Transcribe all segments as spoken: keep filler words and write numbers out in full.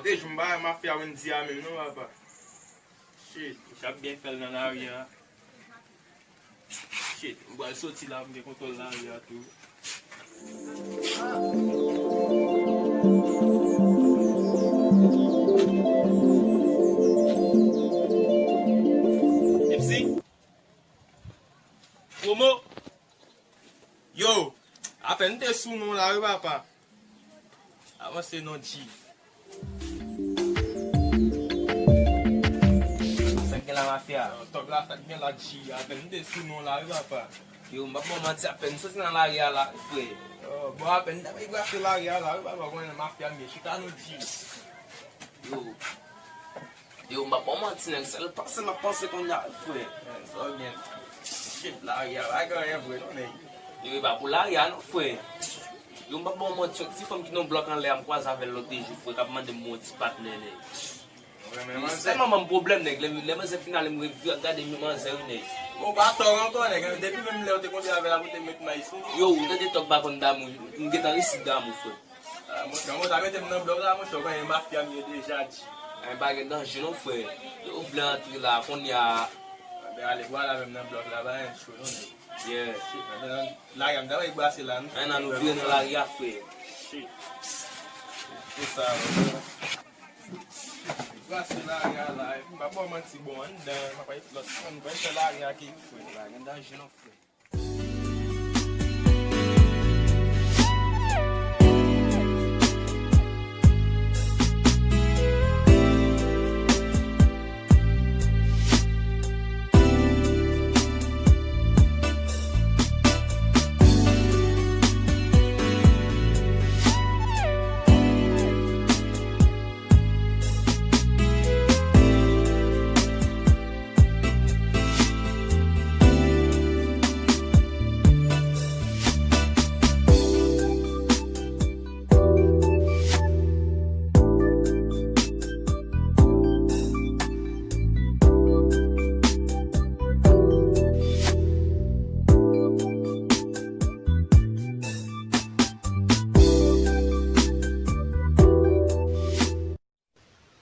Dejou m pa wè mafya Wendy a menm non, papa. Shit, misye ap byen fè l nan lari a. Shit, m pral soti la pou m gen kontwòl lari a tou. M C? Promo? Yo, apèn m te sou non la wi papa. Avanse non G. Sa k gen la mafya? Yo, tòg la, sa k gen la G. Apèn m te sou non la wi papa. Yo, m p ap ba w manti, apèn m soti nan lari a la, frè. Yo, bon, apèn m t ap brase lari a la wi papa, konnen mafya m ye, chita non G. Yo. Yo, m p ap ba w manti, nèg, sèl panse m ap panse kounye a, frè. Sa w gen? Shit, lari a pa gen anyen vre non, nèg. Yo, e pa pou lari a non, frè. Yo, m p ap ba w manti, yon ti fanm ki nan blòk anlè a, m kwaze avè l lòt jou, frè, k ap mande m yon ti patnè, nèg. Sèlman ban m pwoblèm, nèg, lè, lè manzè fin ale, m revire ap gade manzè wi, nèg. Bon, pa tòg ankò, nèg, depi menm lè w te kontre avè l, ou te met may sou li. Yo, ou tande tòg pa konn damou, m gentan resi damou, frè. Ah, monchè, mwen ta mete m nan blòk la, monchè, ou konnen mafya m ye deja di. Ay, pa gen danje non, frè. Yo vle antre la, kounye a. Anben, ale, vwala menm nan blòk la, pa gen cho non, nèg. Yeah. Shit, anben, lari a, m ta wè brase la, non. Ay, nan nou vire nan lari a, frè. Shit. Se sa, frè. Brase lari a la, epi m pa ba w manti, bon, anndan, m ap lòt, m pa fè lari a ki, frè, pa gen danje non, frè.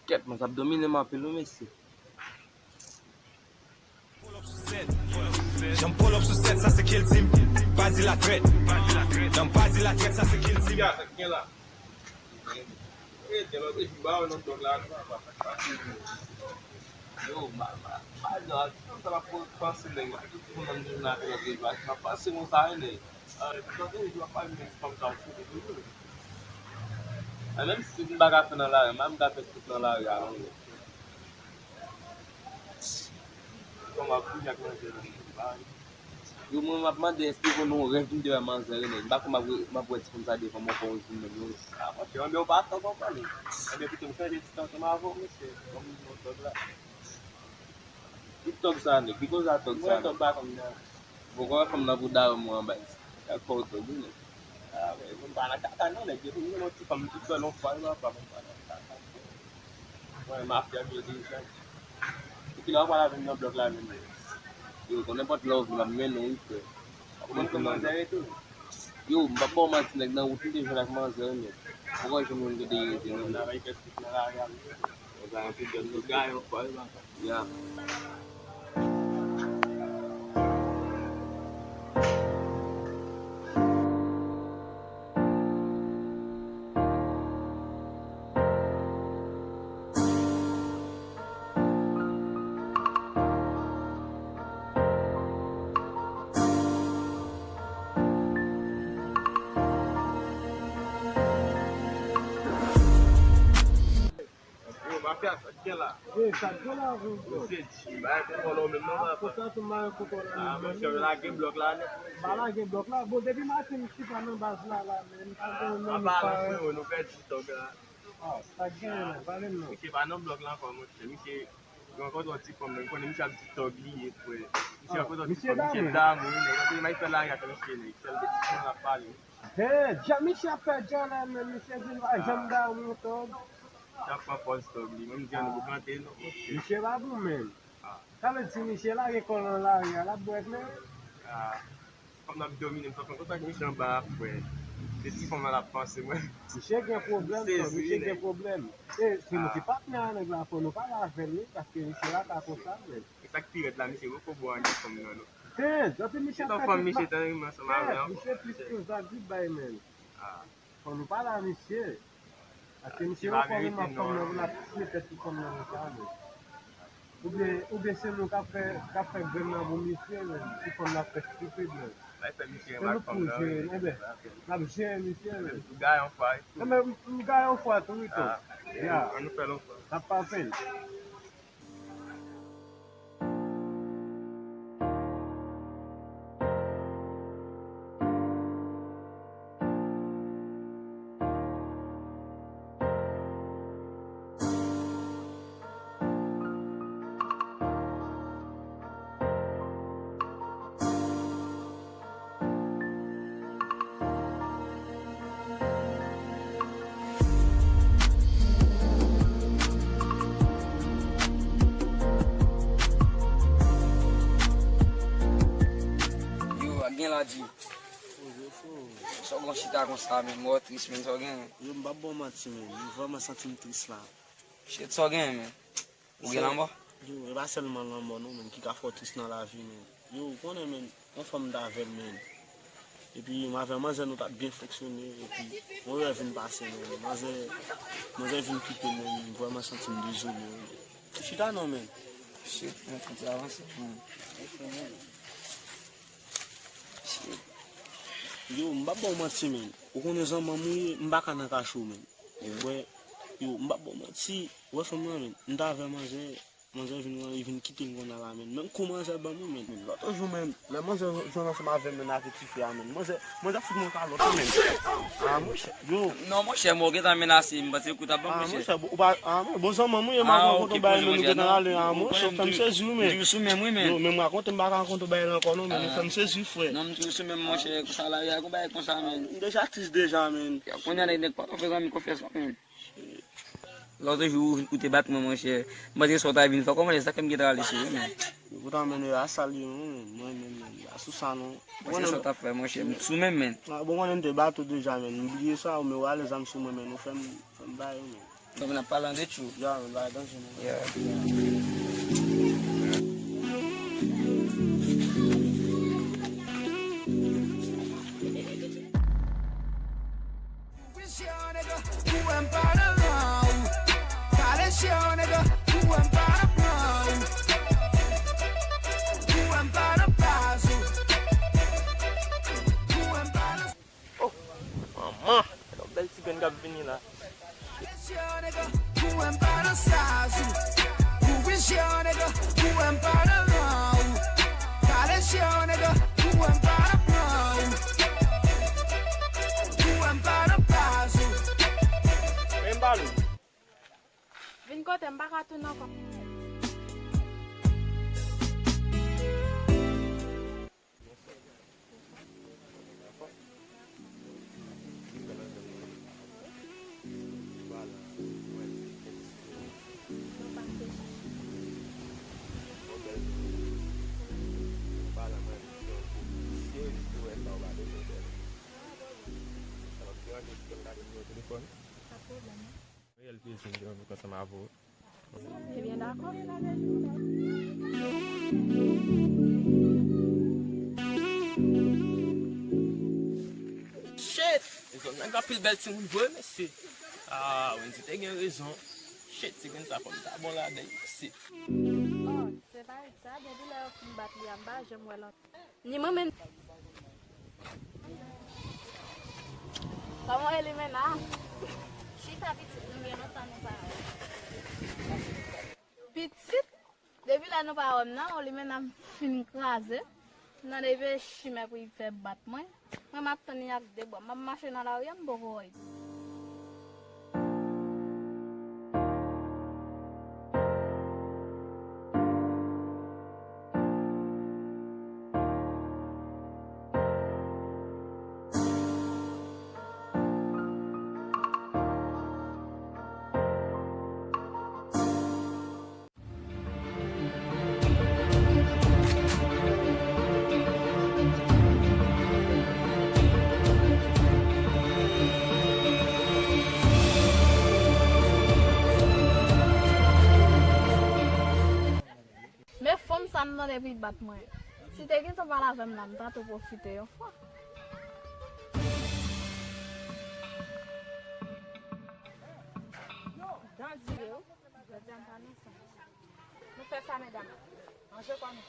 Kèt, mwen, sa ap domine m anpil wi, mesye. Jan m pull up sou sèt, sa se kilti m. Pa di la trèt. Jan m pa di la trèt, sa se kilti m. Sa k gen la? E, gen lòt epi ba yo nan blòk la, non, pa, pa, pa, yo, ma, ma, ma, non, sa pa panse nèg la. Tout moun nan jounal te nan trevay, sa pa panse konsa, wi, nèg. Ah, epi tande, yo ap pale menm fanm sa ou fout ou toujou. Ah, menm si m pa ka fè nan lari, m pa ka fè tout nan lari a, non. Kòman ap bouje ak manzè nan men ba. Yo, mwen, m ap mande, èske ou konn yon rèv m te wè manzè Rene? M pa kwè m ap, m ap wè ti fanm sa devan m ankò yon jou menm, non. Ah, monchè, anben, ou pa tòg ankò, non. Anben, pito m chanje ti tan ansanm avè w, mesye. Kòm nou tòg la. Ki tòg sa, nèg? Ki koze a tòg sa, nèg? Mwen tòg pa konn nan. Bon, kòman fanm nan pou dawe mwen anba isit? Yak fè w tòg wi, nèg. Ah, men, mwen pa nan kaka non, nèg. Depi m gen yon ti fanm m tout sèl yon fwa, wi, papa, mwen pa nan kaka. Mwen, mafya m yo deja. Epi la, w pral avè m nan blòk la menm, nèg. Yo, kon nenpòt lè w vle, m ap mennen w, wi, frè. Ou konn kòman manzè rete? Yo, m p ap ba w manti, nèg, nan wout m te jwenn ak manzè, wi, nèg. Poko jwenn moun kote li rete, non. Nan rete tout nan lari a, wi. Yo, ba yon ti jèn, nou gaye yon fwa, wi, papa. Ya. Yo, mafya, sa k gen la? Wi, sa k gen la, wi. Yo, se di, bagay pou vòlò menm non, papa. Konsa tou, m pa gen kontwòl la menm. Ah, monchè, yo lage blòk la nèt, monchè. Pa lage blòk la. Bon, depi maten, m chita nan baz la, la, men m pa gen yon nonm pa la. Apa la, frero, nou pèdi tòg la. Ah, sa k gen la, pale m non. Misye pa nan blòk la ankò, monchè. Misye rankontre yon ti fanm, men m konnen misye ap di tòg li ye, frè. Misye rankontre yon ti fanm, misye damou, wi, nèg. Anpil may fè lari ak misye, nèg. Sèl de ti fanm l ap pale. Hen, jan misye ap fè djòlè menm, misye di l pa janm damou tòg. Misye ap pran pòz tòg li. Mwen, m di an nou pou plante non, monchè. Misye pa bon menm. Ah. Sa vle di misye lage kò l nan lari a, l ap bwè kleren. Ah. Fanm nan ap domine m, fanm nan konsa ki misye anba a, frè. Se ti fanm nan l ap panse, mwen. Misye gen pwoblèm, frè, misye gen pwoblèm. E, se nou ki patnè a nèg la, fò nou pale avè l, wi, paske misye la ka konsa, men. E sa k pi rèd la, misye poko bò anyen fanm nan, non. Tèz, anpi misye ap fè tout fanm misye tande ansanm avè l ankò. Misye plis ke Zagri bay, men. Fò nou pale a misye. Paske misye ankò menm ak fanm nan pou l ap tiye tèt pou fanm nan konsa, men. Oubyen, oubyen se nou k ap fè, k ap fè grenn nan pou misye, men, pou fanm nan ap fè stipid, men. Se nou k pou jere l, enben, n ap jere misye, men. Enben, m gaye yon fwa tou, wi, tou. Ya. N ap pa penn. Yo, ak gen la di. Sa w gen chita konsa, men, mò tris, men, sa w gen? Yo, m p ap ba w manti, men, m vrèman santi m tris la. Shit, sa w gen, men? Ou gen lanmò? Yo, e pa sèlman lanmò non, men, ki ka fè w tris nan lavi, men. Yo, ou konnen, men, yon fanm m t avè l, men. Epi, m avè manzè, nou t ap byen fonksyone, epi, yon rèv vin pase, men. Manzè, manzè vin kite m, men, m vrèman santi m dezole, wi. Chita non, men. Shit, men, fò ti avanse, men. Shit. Yo, m p ap ba w manti, men. Ou konnen zanmanm ou ye, m pa ka nan kache w, men. Ou wè, yo, m p ap ba w manti. Ou wè fanm nan, men, m t avè manzè, manzè vin, li vin kite m kounya la, men. Menm kou manzè ban m, men. Lòt jou, men, lè manzè jwenn ansanm avè m, men, avè tifi a, men. Manzè, manzè fout mwen kalòt, men. Ah, monchè, yo. Non, monchè, mwen, ou gentan menase m, panse kou t ap ban, monchè. Ah, monchè, bon, ou pa, ah, bon, zanmanm ou ye, m pa ka rakonte w bagay, men, nou gentan ale, ah, monchè, ou fè m sezi, wi, men. M toujou sou menm, wi, men. Yo, menm rakonte, m pa ka rakonte w bagay la ankò, non, men, ou fè m sezi, frè. Non, m toujou sou menm, monchè, konsa la, y a gon bagay konsa, men. M deja tris deja, men. Kounye a, nèg pa t fè zanmi konfyans, non, men. Lòt jou, ou te bat mwen, monchè. M panse sa w ta vin fè kòman, sa fè m gentan ale sou ou, men. Yo, pou ta mennen yo a salye, non, mwen menm, men, pa sou sa, non. Mwen se sa w t ap fè, monchè. M sou menm, men. Ah, bon, mwen menm te bat ou deja, men. M bliye sa, ou men w ale zam sou mwen, men. Ou fè m, fè m bay ou, men. Donk, n ap pale an de tchou. Ya, men, bay danje, men. Ya. Oh, manman, yon bèl ti grenn k ap vini la. Men m pa nou. Vin kote m, m pa ka tounen ankò. Reyèl plezi m gen pou ansanm avè w. Ebyen, dakò. Shit! Zòn nan gen anpil bèl timoun vre, mesye. Ah, Wendy te gen rezon. Shit, ti grenn sa fò m ta bon ladan l, mesye. Oh, se pa sa, depi lè yo fin bat li a, m pa janm wè l ankò. Ni mwen menm. Kòman w ye, Limena? Chita pitit, nou gen lontan nou pa wè. Pitit, depi lè nou pa wè m nan, Limena m fin kraze. M nan depi chimè pou li fè bat mwen. Mwen m ap tann li ak de bra. M ap mache nan lari a, m poko wè li. bat mwen. Si te gentan pale avè m la, m ta tou pwofite yon fwa. Dan dire wi. Jodi a m pa nan sans. Nou fè sa, medam. Ranje kò nou.